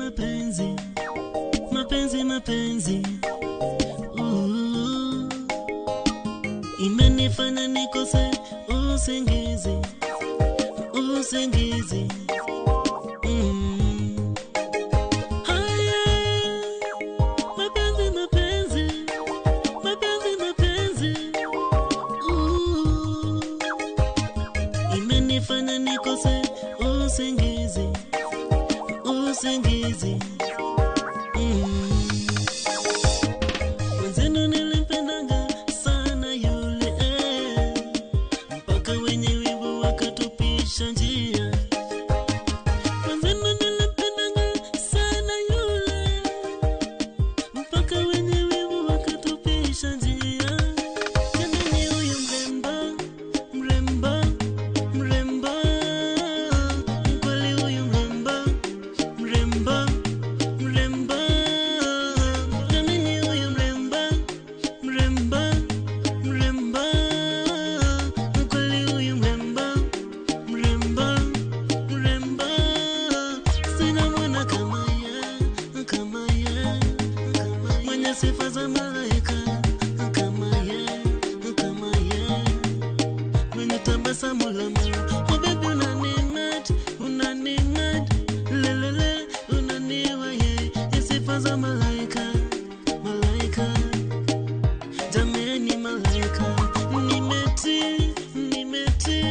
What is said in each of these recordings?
Mapenzi, mapenzi, mapenzi, ooh, imenifanya nikose usingizi, usingizi. Haya, mapenzi, mapenzi, mapenzi, mapenzi, ooh, imenifanya nikose usingizi, usingizi. Mwenzenu nilimpendanga sana yule, mpaka wenye wivu wakatupisha njia. Mwenzenu nilimpendanga sana yule, mpaka wenye wivu wakatupisha njia. Jamani, huyu mrembo, mrembo, mrembo, kweli huyu mrembo, mrembo, mrembo. Jamani, huyu mrembo, mrembo, mrembo, kweli huyu mrembo, mrembo, mrembo. Sina mwana kama ye, kama ye, mwenye sifa za malaika, kama ye, kama ye, mwenye tabasamu la moyo. Oh baby, unanimat, unanimat, lelele, unaniwa ye, sifa za malaika, malaika. Jameni malaika, nimeti, nimeti,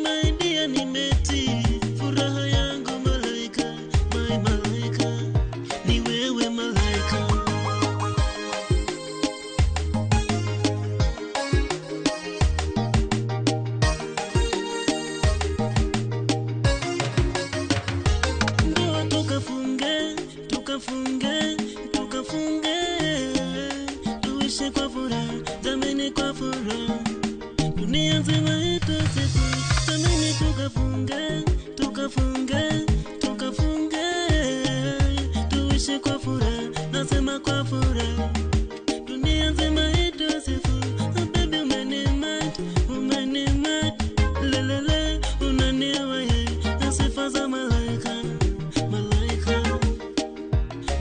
my dear, nimeti, furaha yangu malaika, my malaika, ni wewe malaika. Ndoa tukafunge, tukafunge, tukafunge, tuishi kwa furaha, jameni kwa furaha, dunia nzima itusifu. Jameni tukafunge, tukafunge, tukafunge, tuishi kwa furaha, nasema kwa furaha, dunia nzima itusifu. Oh baby, umenimat, umenimat, lelele, unaniwa ye, na sifa za malaika, malaika.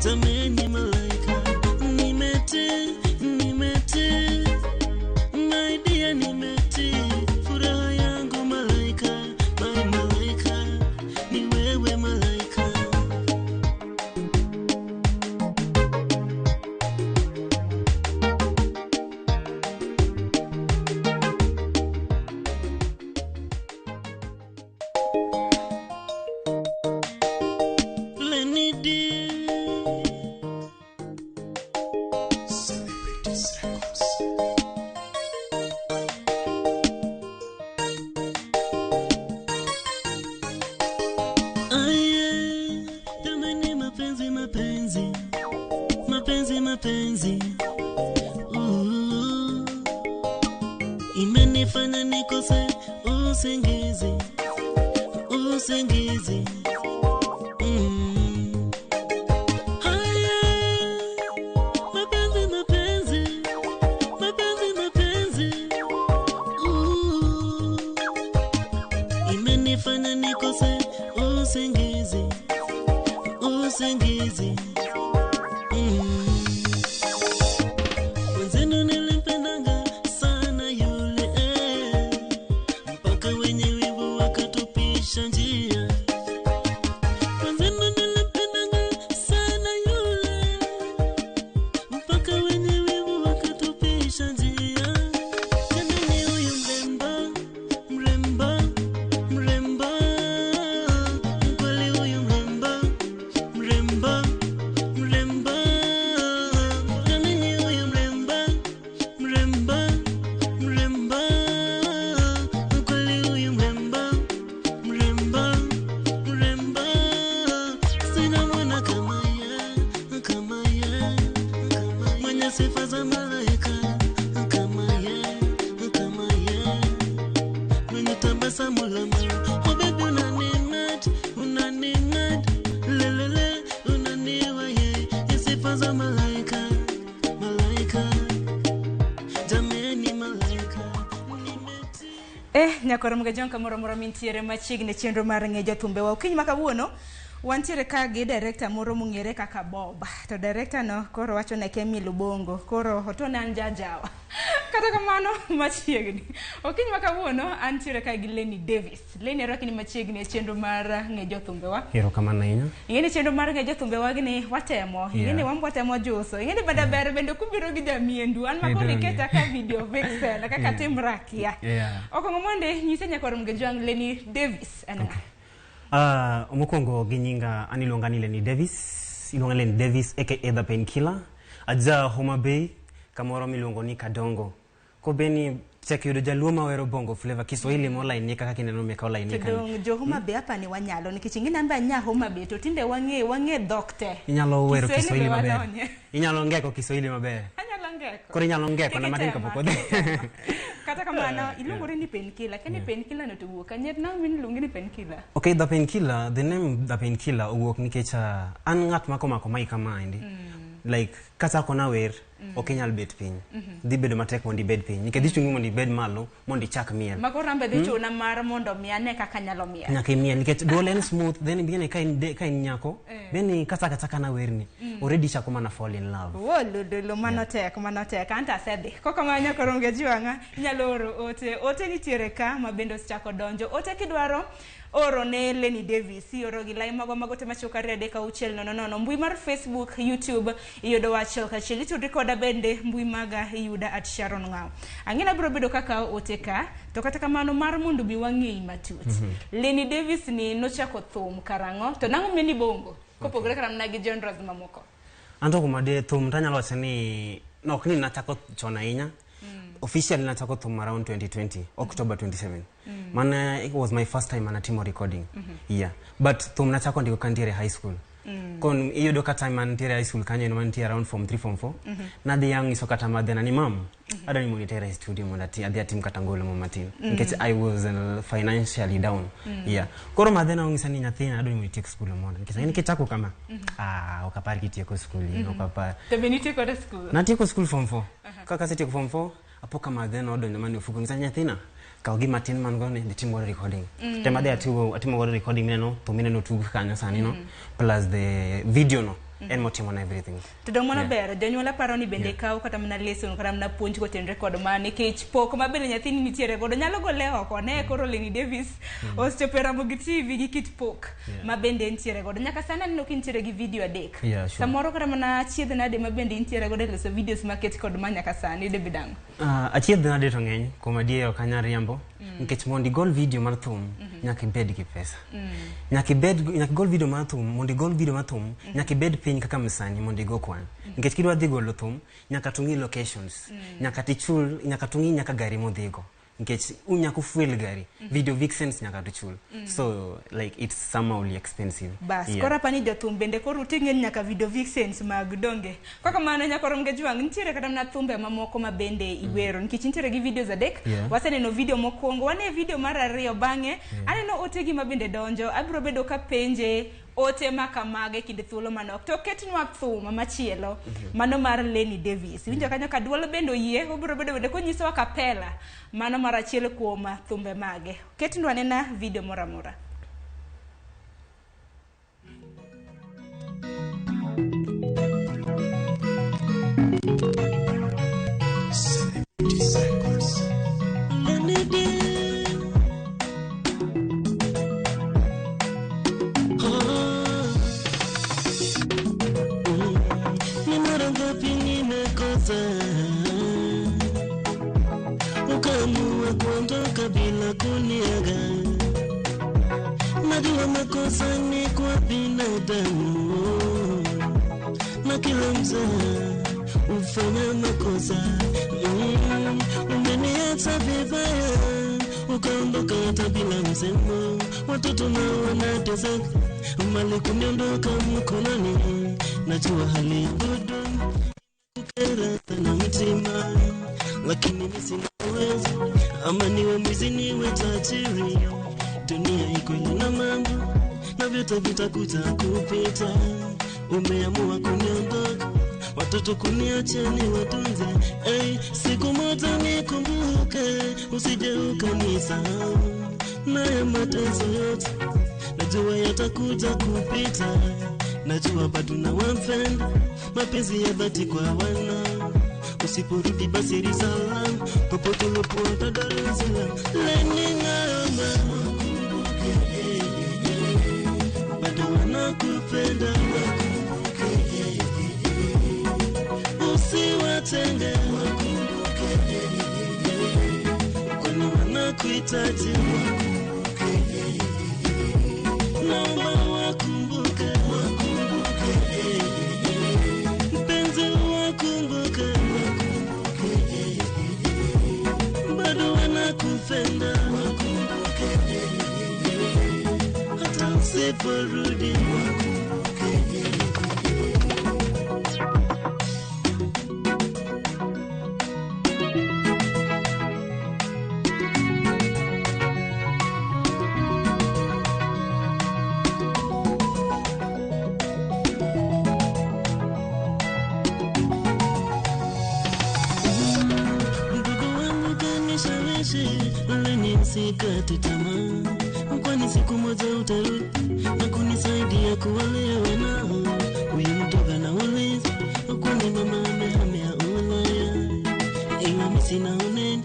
Jameni malaika, nimeti, nimeti, my dear, nimeti, furaha yangu malaika, my malaika, ni wewe malaika. Lenny D. Celebrities Records. Aye, jamani mapenzi, mapenzi, mapenzi, mapenzi, ooh, imenifanya nikose usingizi, usingizi. Haya, mapenzi, mapenzi, mapenzi, mapenzi, ooh, imenifanya nikose usingizi, usingizi. Mwenzenu nilimpendanga sana yule, mpaka wenye wivu wakatupisha njia. Mwenzenu nilimpendanga sana yule, mpaka wenye wivu wakatupisha njia. Jamani huyu mrembo, mrembo, mrembo, kweli huyu mrembo, mrembo, mrembo. Jamani huyu mrembo, mrembo, mrembo, kweli huyu mrembo, mrembo, mrembo. Sina mwana kama ye, kama ye, mwenye sifa za malaika, kama ye, kama ye, mwenye tabasamu la moyo. Oh baby, unanimat, unanimat, lelele, unaniwa ye, sifa za malaika, malaika. Jameni malaika, nimeti. Nyakoro mga jonka moro moro mintiere machiegni chenro mar ng'e jothumbewa. Okinyi ma kawuono Wantiere ka gi director moro mong'ere kaka Bob. To director no koro wacho ne kia mielo bongo. Koro otone an jajawa. Kata kamano machiegni. Okinyi ma kawuono antiere ka gi Lenny Davis. Lenny arwaki ni machiegni e chenro mar ng'e jothumbewa. Erokamano ahinya. Ing'e ni chenro mar ng'e jothumbewa ni watemo. Ing'e ni wan watemo juso. Ing'e ni bada ber bende kubiro gi jamiendu. An ma koro iketa ka video vixen kaka tim rakia. Okongo monde nyise nyakwar Mgejwang Lenny Davis en ng'a? Mokwongo gi nyinga an iluonga ni Lenny Davis. Iluonga Lenny Davis aka The Painkiller. Aja Homa Bay kamoro miluongo ni Kadongo. Kobeni tek yudo jaluo mawero bongo flavor Kiswahili molainika kaka ineno meka olainika. To dong jo Homa Bay apa ni wanyalo nikech ing'e namba nya Homa Bay to tinde wang'e dhok te. Inyalo wero Kiswahili maber. Inyalo ngeko Kiswahili maber. Anyalo ngeko. Koro inyalo ngeko na matin kapok odhi. Kata kamano iluongori ni Painkiller. Kani Painkiller no to wuok kanye nang' min iluongi ni Painkiller? Okay, The Painkiller, the name The Painkiller owuok nikech an ng'at mako mic kamaendi. Like kata kona wer ok inyal bet piny. Dhi bedo matek mondo ibed piny. Nikech dhi chungi mondo ibed malo mondo ichak miel. Mago rambe dhi chuna mar mondo mi ane kaka anyalo miel. Nyaka imiel nikech duol en smooth then bing'e ka in nyako then kata na werni already chako mana fall in love. Wo lodolo mano tek mano tek anta asedhi. Koko manya koro Mgejwang'a inyalo oro ote. Ote nitiere ka ma bende osechako donjo. Ote kidwaro oro ne Lenny Davis oro gi lai mago mago te machuok 2 3 6 0 0 mbui mar Facebook, YouTube iyudo achiel kachiel. Itudri koda bende mbui maga iyuda @Sharon Ng'ao. Ang'ina biro bedo kaka ote ka to kata kamano mar mondo bi wang'eyi matut. Lenny Davis ni nochako thum karang'o to nang'o mieni bongo kopogore kata mana gi genres mamoko? Anto kuma de thum tanyalo wacho ni ok ni nachako chon ahinya. Officially nachako thum around 2020 October 27. Mana it was my first time anatimo recording. Yeah. But thum nachako ndiko kantiere high school. Kon iyudo ka time mantiere high school kanyo en mantie around form 3 form 4. Nadhi ang'iso kata madhena ni mam adwa ni mondo itera e studio mondo adhi atim kata ngolo mo matin. Nikech I was financially down. Yeah. Koro madhena ong'isa ni nyathina adwa ni mondo itiek school mondo. Nikech ang'e ni kichako kama ok apar kitieko school ok apar. To be nitieko e school? Natieko school form 4. Kaka asetieko form 4 apo ka madhena odonjo mane ofuko ng'isa nyathina kaw gima tin man go ni dhi tim godo recording. Tema dhi atimo godo recording mineno to mineno tug kanyo sani no plus the video no en motimo na everything. To dong mano ber jonyuol aparo ni bende kaw kata mana lesson kata mana puonj kotenre kod ma nikech pok ma bende nyathini nitiere godo nyalo gole oko ne koro Lenny Davis osechopo e Ramogi TV gi kit pok ma bende nitiere godo. Nyaka sani aneno ka intiere gi video 3. Yeah, sure. Samoro kata mana achiedh nade ma bende intiere godo e loso videos maket kod ma nyaka sani de bidang. Achiedh nade to ng'eny kuom adier ok anyal riambo nikech mondo igol video mar thum nyaka ibed gi pesa. Nyaka igol video mar thum mondo igol video mar thum nyaka ibed piny kaka msanii mondo igo kwan. Nikech kidwa dhi golo thum nyaka tung'i locations, nyaka tichul, nyaka tung'i nyaka gari modhigo. Nikech nyaka ufuel gari, video vixens nyaka tuchul. So like it's somehow expensive. Bas, koro apani jothum bende koro uting'e nyaka video vixens mag donge. Kaka mano nyakoro Mgejwang' nitiere kata mana thumbe mamoko ma bende iwero nikech nitiere gi videos 3. Waseneno video mokwongo, wane video mar 2 bang'e. Aneno otegi ma bende donjo, abiro bedo ka penje ote makamage kinde thuolo manok. To ketnwa thum machielo mano mar Lenny Davis. Iwinjo kanyo ka duol bende oyie, obiro bedo bende konyisowa kapela mano mar achiel kuom thumbe mage. Ketnwa nena video moro amora. Ukaamua kuondoka bila kuniaga. Najua makosa ni kwa binadamu na kila mzee hufanya makosa. Umeniacha vibaya ukaondoka hata bila msemo. Watoto na wanateseka mali kuniondoka mkononi. Najua hali ngumu kukera sana mtima, lakini mimi sina uwezo. Ama niwe mwizi niwe tajiri, dunia iko ina mambo na vyote vitakuja kupita. Umeamua kuniondoka, watoto kuniacha niwatunze. Hey, siku moja nikumbuke, usije ukanisahau. Na mateso yote Najua yatakuja kupita, najua bado nawapenda, mapenzi ya dhati kwa wana. Usiporudi basi risalam, popote ulipo Dar es Salaam. Leni naomba wakumbuke, bado wanakupenda, wakumbuke, usiwatenge, wakumbuke, kwani wanakuhitaji, wakumbuke, naomba wakumbuke, wakumbuke, mpenzi wakumbuke, wakumbuke, bado wanakupenda, wakumbuke, hata usiporudi, wakumbuke. Ndugu wangu kanishawishi, leni msikate tamaa, kwani siku moja utarudi na kunisaidia kuwalea wanao. Huyu mdogo anauliza, kwani mama amehamia Ulaya? Ila mimi sina unene,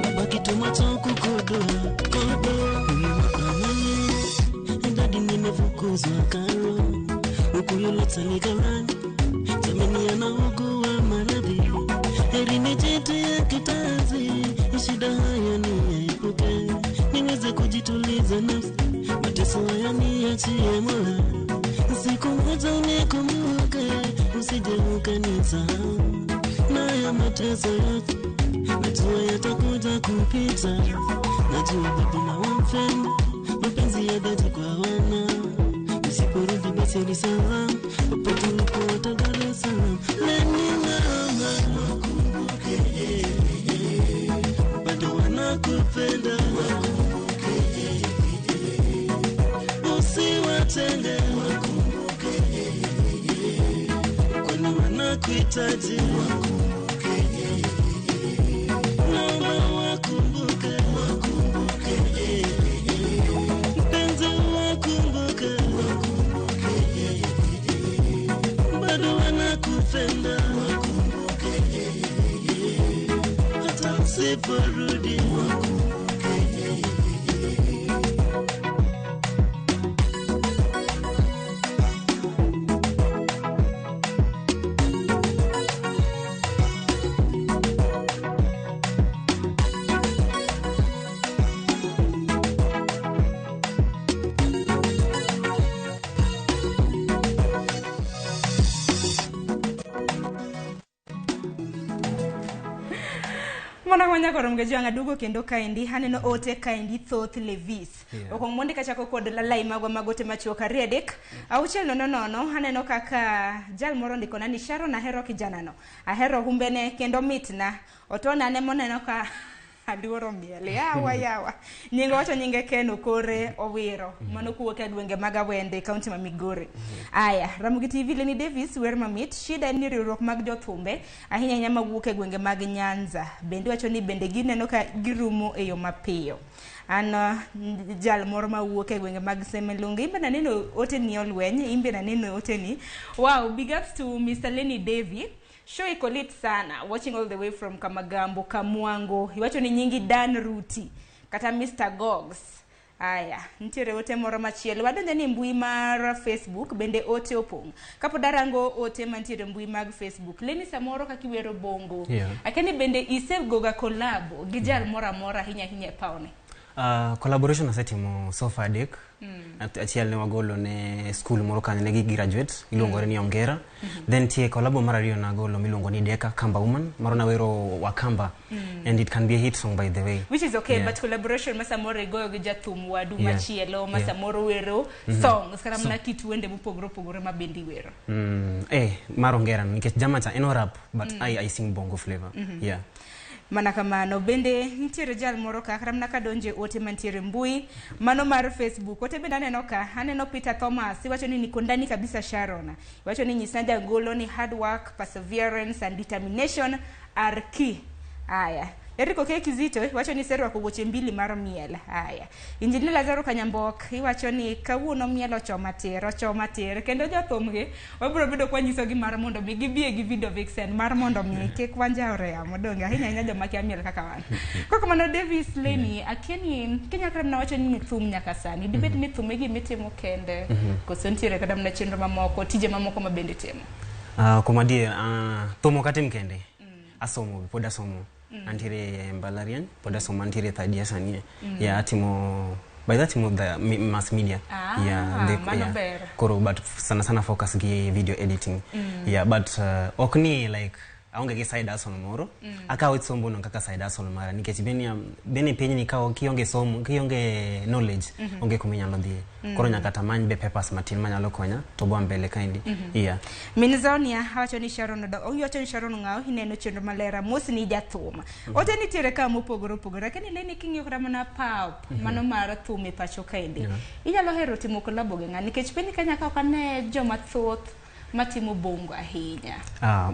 nabaki tu macho kukodoa kodoa. Huyu mama dadi, nimefukuzwa karo, huku yule taligalani jamani anaugua maradhi, heri nijitie kitanzi, shida haya niyaepuke, niweze kujituliza nafsi, mateso haya niachie Mola. Siku moja unikumbuke, usije ukanisahau, nayo mateso yote najua yatakuja kupita. Najua bado nawapenda, mapenzi ya dhati kwa wana. Usiporudi basi ni salam, popote ulipo Dar es Salaam. Leni naomba wakumbuke, bado wanakupenda, wakumbuke, usiwatenge, wakumbuke, kwani wanakuhitaji, wakumbuke, naomba wakumbuke, wakumbuke, mpenzi wakumbuke, wakumbuke, bado wanakupenda, wakumbuke, hata usiporudi, wakumbuke. Mana wanyako romge jwang' aduogo kendo kaendi aneno ote kaendi thoth Levis. Yeah. Okuong mondi kachako kod lalai magwa mag ote machuok 2 3 6 0 0. Aneno kaka jal moro ndikona ni Sharon, ahero kijanano, ahero humbene kendo mitna. Otona ane moneno ka aluoro miel yawa yawa. Nyinge wacho nyinge Ken Okore Owiro, mano kuwuok e gwenge mag Awende, kaunti ma Migori. Aya, Ramogi TV, Lenny Davis wer mamit. Shida en ni riwruok mag jothumbe ahinya ahinya mawuok e gwenge mag Nyanza bende wacho ni bende gineno ka girumo e yo mapiyo. An jal moro mawuok e gwenge mag Semelunga, imbe naneno ote ni olweny, imbe naneno ote ni. Wow, big ups to Mr. Lenny Davy. Show iko lit sana, watching all the way from Kamagambo, Kamwango. Iwacho ni nyingi Dan Ruti kata Mr. Gogs. Aya, nitiere ote moro machielo. Wadonjo ni mbui mar Facebook bende ote opong'. Kapod arango ote mantiere mbui mag Facebook, Lenny samoro kaka iwero bongo. Yeah. Akeni bende isegoga collabo gi jal moro amora ahinya ahinya e pawne. Collaboration asetimo so far adek. Achiel ne wagolo ne school moro kanyo ne gi graduate iluongore ni Ongera. Then tie collabo mar ariyo nagolo miluongo ni Deka Kamba Woman, maro nawero Wakamba, and it can be a hit song by the way. Which is okay, Yeah. but collaboration ma samoro igoyo gi jathum wadu Yeah. machielo ma Yeah. samoro wero songs kata mana kit wende mopogore opogore ma bende iwero. Mar Ongera no, nikech jama cha en o rap but I sing bongo flavor. Yeah. Mana kamano bende nitiere jal moro ka kata mana kadonje ote mantiere mbui mano mar Facebook, ote bende aneno ka aneno Peter Thomas iwacho ni niko ndani kabisa. Sharon iwacho ni nyisna jagolo ni hard work, perseverance and determination are key. Aya. Eriko K Kizito wacho ni iserwako wuoche mbili mar miel. Haya. Injinia Lazaro Kanyambok iwacho ni kawuono miel ochoma tir, ochoma tir. Kendo jothum gi wabiro bedo kwanyisogi mar mondo mi gibie gi video vixen mar mondo mi kik wanjawre yamo donge ahinya ahinya joma kia miel kaka wan. Koko mano Davis Lenny, akia ni kinya kata mana wacho ni thum nyaka sani. Dibed ni thum e gima itimo kende koso nitiere kata mana chenro mamoko, tije mamoko ma bende itimo? Kuom adier, thum ok atim kende. Asomo, pod asomo. Antiere e mbalariany, pod asomo, antiere e third year sani. Yeah, atimo by that atimo the mass media. Ah, mano ber. Koro but sana sana focus gi video editing. Yeah, but ok ni like aonge gi side hustle moro. Akawo somo no kaka side hustle mara nikech beni piny ni ka kionge somo, kionge knowledge, onge kuma inyalo dhiye. Koro nyaka tamany be papers matin manyalo konya to bo mbele kaendi. Yeah. Min Zonia wacho ni Sharon owacho ni Sharon Ng'aw ineno chenro maler amosni jathum. Ote nitiere ka mopogore opogore lakini Lenny king'iyo kata mana pap mano mar thum e pacho kaendi. Inyalo hero timo collabo gi ng'a nikech piny Kenya ka ok ane joma thoth matimo bongo ahinya.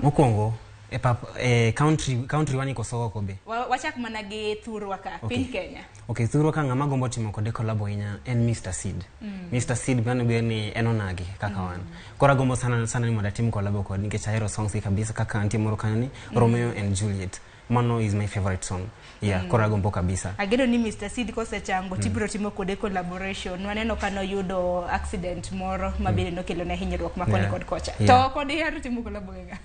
Mokwongo e pap e country wani koso oko be. Wachak mana gi thurwa ka piny Kenya. Okay, thurwa ka ng'ama gombo timo kode collabo ahinya en Mr. Seed. Mr. Seed mano ber ni en onagi kaka wan. Koro agombo sana sana ni mondo atim collabo kode nikech ahero songs gi kabisa kaka nitie moro kanyo ni Romeo and Juliet. Mano is my favorite song. Yeah, koro agombo kabisa. Ageno ni Mr. Seed kosechango tibiro timo kode collaboration. Waneno ka noyudo accident moro ma bende nokelo ne hinyruok ma koni kod kocha. To kod ihero timo collabo gi ng'a?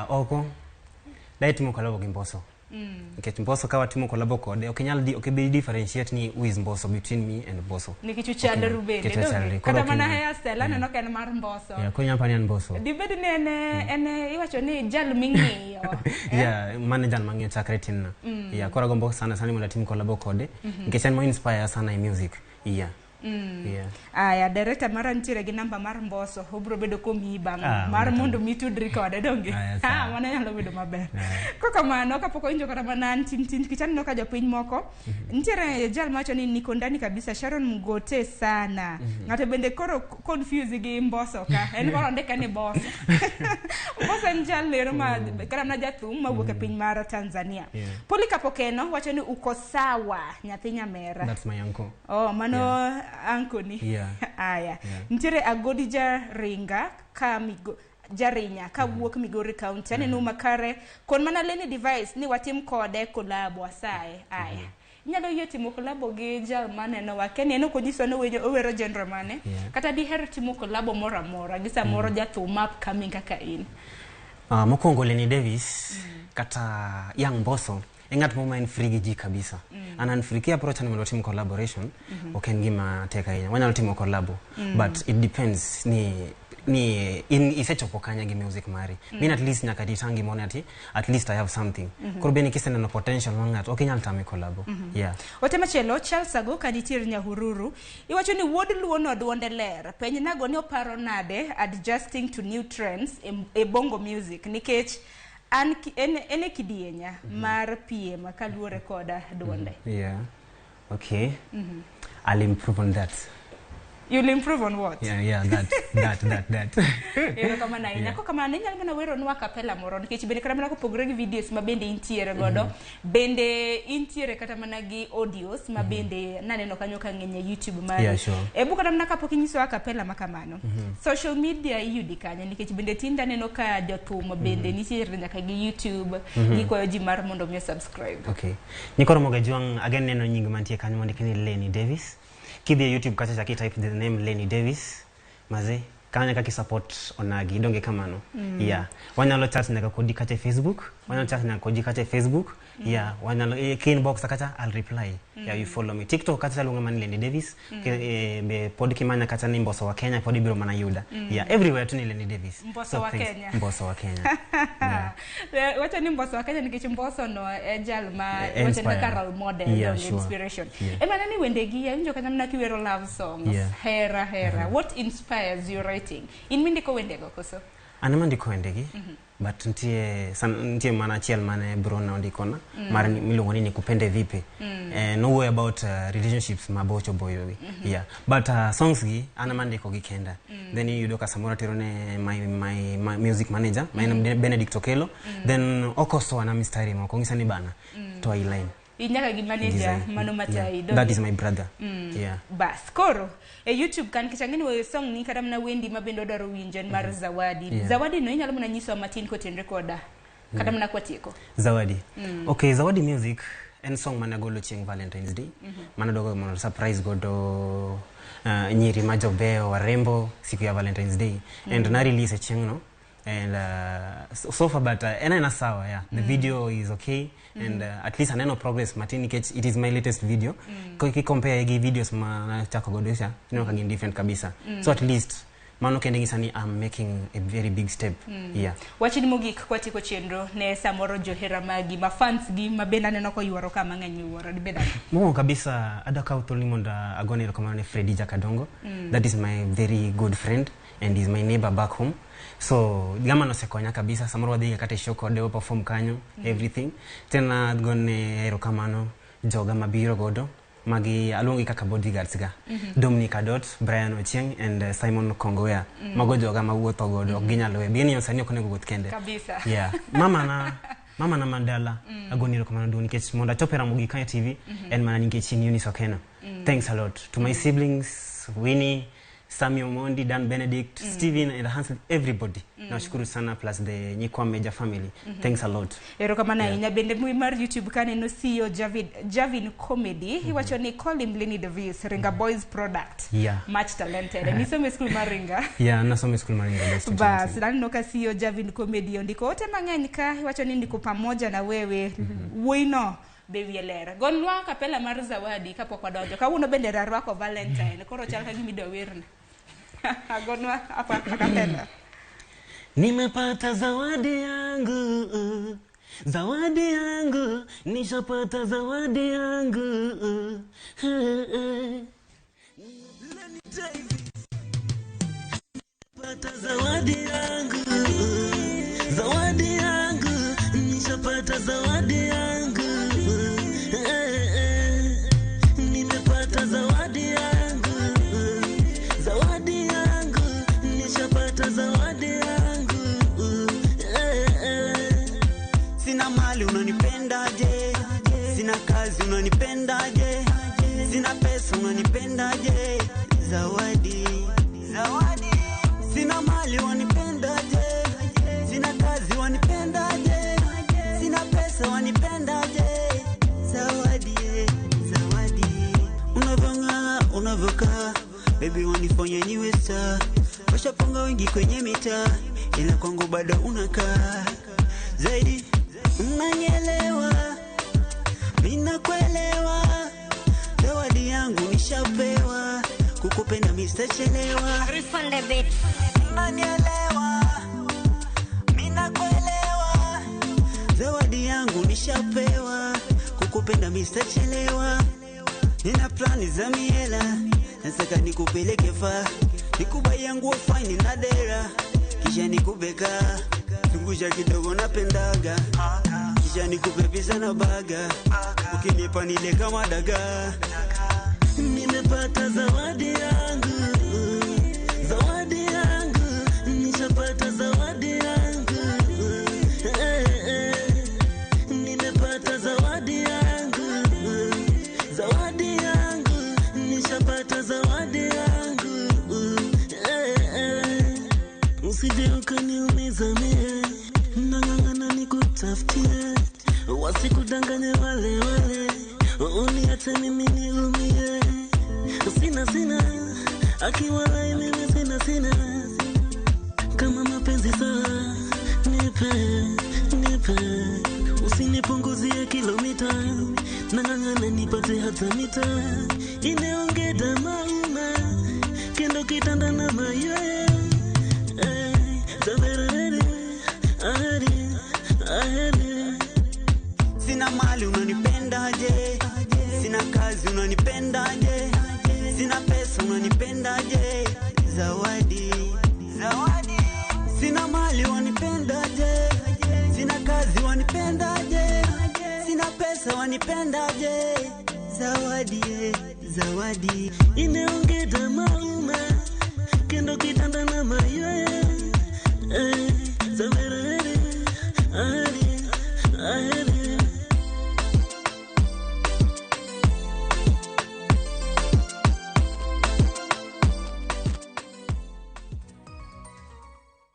Oko dai timo collabo gi Mbosso. Nikech Mbosso ka watimo collabo kode ok inyal ok ibi differentiate ni who is Mbosso between me and Mbosso. Nikech uchalru bende. Nikech wachalre. Kata mana hairstyle aneno ka en mar Mbosso. Yeah, koro inyalo paro ni en Mbosso. Dibed ni en iwacho ni jal ming'iyo. Yeah, mano e jal mang'iyo chakre tinna. Yeah, koro agombo sana sana mondo atim collabo kode nikech en mo inspire sana e music. Yeah. Yeah. Aya, director mara nitiere gi namba mar Mbosso, obiro bedo komiyi bang' mar mondo mi tudri kode donge? Aya, sawa. Mano nyalo bedo maber. Kokamano kapok owinjo kata mana an tin tin nikech aneno ka jopiny moko nitiere jal mawacho ni niko ndani kabisa Sharon Mgote sana. Ng'ato bende koro confuse gi Mbosso ka, en koro ondike ni Bosso. Mbosso en jal ero ma kata mana jathum mawuok e piny mar Tanzania. Polycarp Okeno wacho ni uko sawa nyathi nyamera. That's my uncle. Oh, mano ankoni. Aya. Nitiere Agodi Jaringa ka Jarinya ka wuok Migori County. Aneno makare kon mana Lenny Device ni watim kode collabo asaye. Aya. Inyalo yie timo collabo gi jal maneno wa Kenya en ok onyiswa ni owero genre mane. Kata diher timo collabo moro amora gi samoro jathum upcoming kaka in. Mokwongo Lenny Davis kata Young Mbosso e ng'at moro ma en free gi ji kabisa. An free ki approach ni mondo watim collaboration, ok en gima tek ahinya. Wanyalo timo collabo, but it depends ni in isechopo kanye gi music mari. Min at least nyaka titang gimoro ni ati at least I have something. Koro bende kiseneno potential mar ng'ato ok inyal tame collabo. Yeah. Ote machielo Charles Ago ka nitiere Nyahururu iwacho ni wuod Luo no duonde ler. Penj nago ni oparo nade adjusting to new trends e bongo music nikech an en e kidienya mar piem kaluwore koda duonde. Yeah. Okay. I'll improve on that. You'll improve on what? Yeah, that. Erokamano ahinya. Kokamano inyalo mana weronwa a cappella moro nikech bende kata mana kopogore gi videos ma bende intiere godo, bende intiere kata mana gi audios ma bende naneno kanyo ka ng'eny e YouTube mari. Yeah, sure. Ebu kata mana kapok inyisowa a cappella ma kamano. Social media iyudi kanye nikech bende tinde aneno ka jothum bende nitiere nyaka gi YouTube, gikwayo ji mar mondo mi subscribe. Okay. Nyikoro moga juang again neno nying mantie kanyo mondiki ni Lenny Davis. Kidhi e YouTube kacha chaki type the name Lenny Davis. Maze kanyo kaka support onagi donge kamano. Yeah. Wanyalo chat nyaka kodi kacha e Facebook. Wanyalo chat nyaka kodi kacha e Facebook. Yeah, wanyalo ki inbox kacha I'll reply. Yeah, you follow me. TikTok kacha luonga mana Lenny Davis. Be pod kimanya kacha ni Mbosso wa Kenya pod ibiro mana yuda. Yeah, everywhere tu ni Lenny Davis. Mbosso wa thanks. Kenya. Mbosso wa Kenya. Yeah. Wacho ni Mbosso wa Kenya nikech Mbosso no e jal ma wacho ni kaka role model, Yeah, sure. inspiration. Yeah. Ema ni wendegi awinjo kata mana kiwero love songs. Yeah. Hera hera. What inspires your writing? In mindiko wendego koso? An ema ndiko wendegi, but nitie mana achiel mane Brona ondikona mar miluongo ni Nikupende Vipi. Nowuoyo about relationships mabocho boyo gi. Yeah. But songs gi an ema ndiko gi kenda. Then iyudo ka samoro atero ne my music manager, ma en Benedict Okelo. Then okosoa na mistari moko, ong'isa ni bana, toa i line. In nyaka gi manager Design. mano matayi. Yeah. That is my brother. Yeah. Bas koro e YouTube kan nikech ang'e ni weyo song ni kata mana wendi ma bende odwaro winjo en mar Zawadi. Zawadi no inyalo mana nyisowa matin kotenre koda kata mana kwatieko. Zawadi. Okay, Zawadi Music en song mane agolo chieng' Valentine's Day. Mane adwa mondo surprise godo nyiri ma jobeyo warembo siku ya Valentine's Day. And na release e chieng' no. And so far but en aena sawa, yeah. The video is okay and at least aneno progress matin nikech it is my latest video. Ki compare gi videos ma nachako godo cha, ineno ka gin different kabisa. So at least mano kende ng'isa ni I'm making a very big step. Yeah. Wachni mogik kwatieko chenro ne samoro johera magi ma fans gi ma bende aneno koyworo ka mang'eny miwuoro dibed ang'o? Mokwongo kabisa adwa kawo thuoloni mondo agone erokamano ne Freddy Jakadongo. That is my very good friend and is my neighbor back home. So gama nosekonya kabisa, samoro wadhi kata e show kode, wa perform kanyo, everything. Tena agone erokamano joga mabiro godo magi aluongi kaka bodyguards ga. Dominic Adot, Brian Ochieng and Simon Kongowea. Mago joga mawuotho godo, ok ginyal weyo. Gini sani ok onego wuoth kende. Kabisa. Yeah. Mama na Mandala agoni erokamano duong' nikech mondo achop e Ramogi Kaya TV en mana nikech in Eunice Okeno. Thanks a lot to my siblings Winnie, Sammy Omondi, Dan Benedict, Steven and Hansel, everybody. Nawashukuru sana plus the Nyikwa Major family. Thanks a lot. Erokamano ahinya bende mbui mar YouTube kaneno CEO Javin, Javin Comedy iwacho ni call him Lenny Davis, Ringa Boys product. Much talented. Nisome skul mar Ringa. Yeah, nasome skul mar Ringa Boys 2019. Bas, naneno ka CEO Javin Comedy ondiko ote mang'eny ka iwacho ni ndiko pamoja na wewe wuoyino be wiye ler. Gonwa kapela mar Zawadi kapok wadonjo. Kawuono bende rarwako Valentine, koro chal ka gima idwa werna. Gonwa hapa kapela. Nimepata zawadi yangu, zawadi yangu, nishapata zawadi yangu. Pata zawadi yangu, zawadi yangu, nishapata zawadi yangu. Nimepata zawadi yangu, zawadi yangu, nishapata zawadi yangu. Sina mali unanipendaje? Sina kazi unanipendaje? Sina pesa unanipendaje? Zawadi, zawadi. Sina mali wanipendaje? Sina kazi wanipendaje? Sina pesa wanipendaje? Zawadi, zawadi. Unavyong'aa, unavyokaa, baby wanifanya niwe star. Washaponga wengi kwenye mitaa, ila kwangu bado unakaa zaidi. Unanielewa, ninakuelewa, zawadi yangu nishapewa, kukupenda mimi sitachelewa. Refund the beat. Unanielewa, ninakuelewa, zawadi yangu nishapewa, kukupenda mimi sitachelewa. Nina plani za miela, nataka nikupeleke fa, nikubaia nguo fine na dera, kisha nikubeka, zungusha kidogo napendaga, kisha nikupe pizza na baga, ukinipa nile kama dagaa. Nimepata zawadi yangu, zawadi yangu, nishapata zawadi yangu. Nimepata zawadi yangu, zawadi yangu, nishapata zawadi yangu. Usije ukaniumiza mie, nang'ang'ana nikutafutie, wasikudanganye wale wale, uniache mimi niumie. Sina sina, akiwalai mimi sina sina, kama mapenzi sawa, nipe nipe, usinipunguzie kilomita, nang'ang'ana nipate hata mita, ineongeda mauma, kendo kitanda na mayoye. Eh, taberere, aheri, aheri. Sina mali unanipendaje? Sina kazi unanipendaje? Sina pesa unanipendaje? Zawadi, zawadi. Sina mali Sawanipendaje zawadi zawadi Imeongeza mauma kendo kitanda na mayoe.